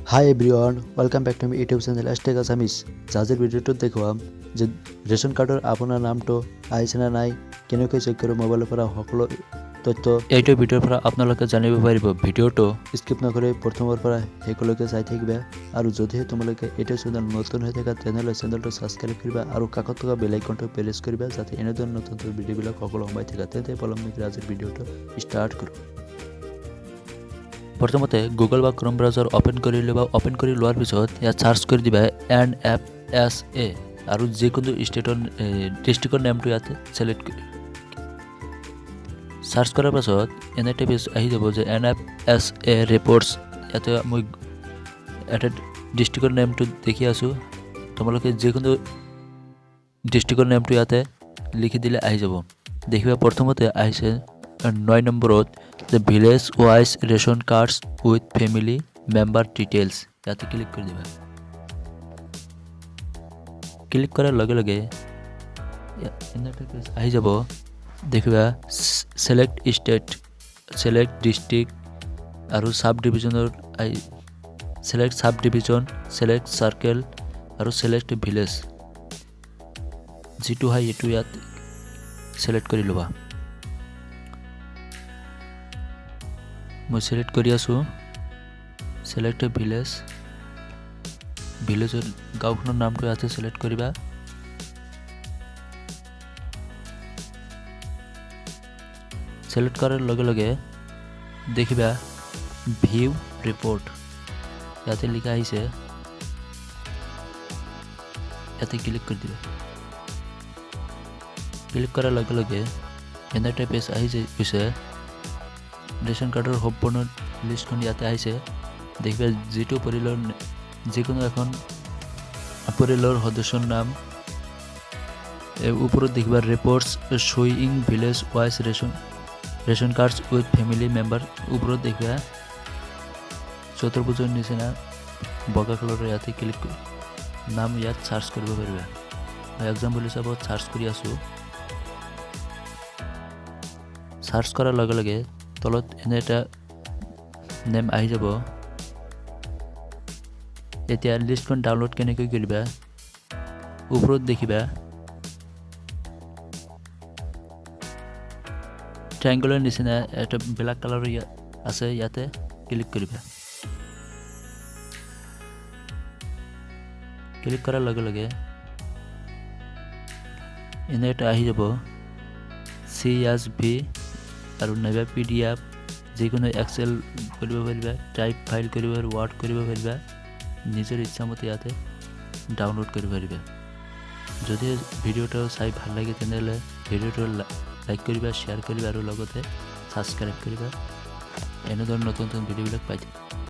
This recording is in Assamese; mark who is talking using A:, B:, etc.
A: Hi everyone, welcome back to my YouTube channel Hashtag Assamese. আজিৰ ভিডিঅ'টোত দেখুৱাম যে ৰেচন কাৰ্ডৰ আপোনাৰ নামটো আহিছে নে নাই, কেনেকৈ চেক কৰিব মোবাইলৰ পৰা সকলো তথ্য এইটো ভিডিঅ'ৰ পৰা আপোনালোকে জানিব পাৰিব। ভিডিঅ'টো স্কিপ নকৰি প্ৰথমৰ পৰা শেষলৈকে চাই থাকিবা আৰু যদিহে তোমালোকে এইটো চেনেল নতুন হৈ থাকা, তেনেহ'লে চেনেলটো ছাবস্ক্ৰাইব কৰিবা আৰু কাষত থকা বেল আইকনটো প্ৰেছ কৰিবা, যাতে এনেধৰণৰ নতুন নতুন ভিডিঅ'বিলাক সকলো সময় থাকে। তেন্তে পলম নকৰি আজিৰ ভিডিঅ'টো ষ্টাৰ্ট কৰোঁ। প্ৰথমতে গুগল বা ক্ৰম ব্ৰাউজাৰ অ'পেন কৰি ল'বা। অ'পেন কৰি লোৱাৰ পিছত ইয়াত চাৰ্চ কৰি দিবা এনএফএছএ আৰু যিকোনো ষ্টেটৰ ডিষ্ট্ৰিক্টৰ নেমটো ইয়াত ছিলেক্ট কৰি চাৰ্চ কৰাৰ পাছত এনে এটা পেজ আহি যাব যে এনএফএছএ ৰিপৰ্টছ। ইয়াতে মই এটা ডিষ্ট্ৰিক্টৰ নেমটো দেখি আছোঁ। তোমালোকে যিকোনো ডিষ্ট্ৰিক্টৰ নেমটো ইয়াতে লিখি দিলে আহি যাব। দেখিবা, প্ৰথমতে আহিছে 9 নম্বৰত যে village wise ration cards with family member details। ইয়াতে ক্লিক কৰি দিবা। ক্লিক কৰাৰ লগে লগে এনে এটা পেজ আহি যাব। দেখিবা, ছিলেক্ট ষ্টেট, ছিলেক্ট ডিষ্ট্ৰিক্ট আৰু চাব ডিভিজনৰ আহি select sub division, select circle আৰু ছিলেক্ট ভিলেজ। যিটো হয় সেইটো ইয়াত ছিলেক্ট কৰি ল'বা। মই ছিলেক্ট কৰি আছোঁ। ছিলেক্ট ভিলেজ, ভিলেজৰ গাঁওখনৰ নামটো ইয়াতে ছিলেক্ট কৰিবা। ছিলেক্ট কৰাৰ লগে লগে দেখিবা, ভিউ ৰিপৰ্ট ইয়াতে লিখা আহিছে। ইয়াতে ক্লিক কৰি দিবা। ক্লিক কৰাৰ লগে লগে এনে এটা পেজ আহি গৈছে। ৰেচন কাৰ্ডৰ সম্পূৰ্ণ লিষ্টখন ইয়াতে আহিছে। দেখিবা, যিটো পৰিয়ালৰ যিকোনো এখন পৰিয়ালৰ সদস্যৰ নাম এই ওপৰত দেখিবা, reports showing village wise ration cards with family member। ওপৰত দেখিবা, চতুৰ্ভুজৰ নিচিনা বগা কালাৰৰ, ইয়াতে ক্লিক কৰি নাম ইয়াত চাৰ্চ কৰিব পাৰিবা। মই এক্সাম্পল হিচাপত চাৰ্চ কৰি আছোঁ। চাৰ্চ কৰাৰ লগে লগে তলত এনে এটা নেম আহি যাব। এতিয়া লিষ্টখন ডাউনলোড কেনেকৈ কৰিবা? ওপৰত দেখিবা, ট্ৰাইংগলৰ নিচিনা এটা ব্লেক কালাৰৰ ইয়াত আছে। ইয়াতে ক্লিক কৰিবা। ক্লিক কৰাৰ লগে লগে এনে এটা আহি যাব। চিএছভি আৰু নাইবা পিডিএফ, যিকোনো এক্সেল কৰিব পাৰিবা, টাইপ ফাইল কৰিব পাৰিবা, ৱাৰ্ড কৰিব পাৰিবা। নিজৰ ইচ্ছামতে ইয়াতে ডাউনলোড কৰিব পাৰিবা। যদি ভিডিঅ'টো চাই ভাল লাগে, তেনেহ'লে ভিডিঅ'টো লাইক কৰিবা, শ্বেয়াৰ কৰিবা আৰু লগতে ছাবস্ক্ৰাইব কৰিবা। এনেধৰণৰ নতুন নতুন ভিডিঅ'বিলাক পাই থাকিব।